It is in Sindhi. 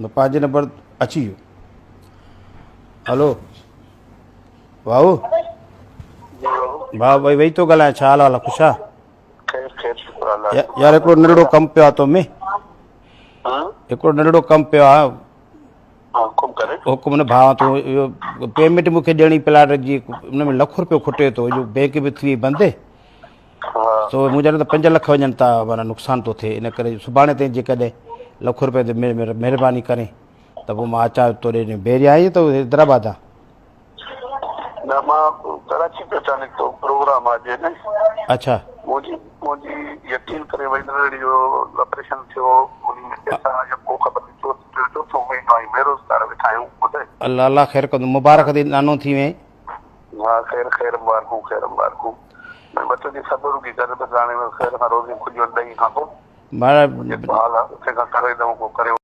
نه پنهنجي نمبر اچي ويو. هلو ڀائو. ڀاء ڀائي وئي ٿو ڳالهايان ڇا حال حال خوش آ؟ خير خير شڪر الله يار هڪڙو ننڍڙو ڪم پيو آ تو ۾. هڪڙو ننڍڙو ڪم پيو آ. حڪم ڪري. حڪم نه ڀاء تون اهو پيمينٽ مون کي ڏيڻي پلاٽ جي ان ۾ لک روپيو کٽي ٿو جو بينڪ به ٿي وئي بند. سو مون چيو ته 5 لک وڃن ٿا معنيٰ نقصان ٿو ٿئي ان ڪري سڀاڻي تائين جيڪڏهن لک روپئي تي مهرباني ڪرين ته پوء مان اچان تو ڏي بيري آهين ته حيدرآباد آ؟ نه مان ڪراچي پيو اچان نڪتو پروگرام آ اڄ نه. اڇا. منهنجي منهنجي يقين ڪري وئي نرڙي جو آپريشن ٿيو انهي ۾ پئسا يڪو خبر ني چوٿون مهينو آهي بيروزگار ويٺا آهيون ٻڌائي. الله الله خير ڪندو مبارڪ ٿي نانو ٿي وئين. ها خير خير مبارڪون خير مبارڪون ڀئي بچو جي صبر رڳي ڪر بس هاڻي خير سان روزي کلي وڃ ڏهين کان پوء جيڪو حال آ اتي کان ڪري ڏئون ڪو ڪريو.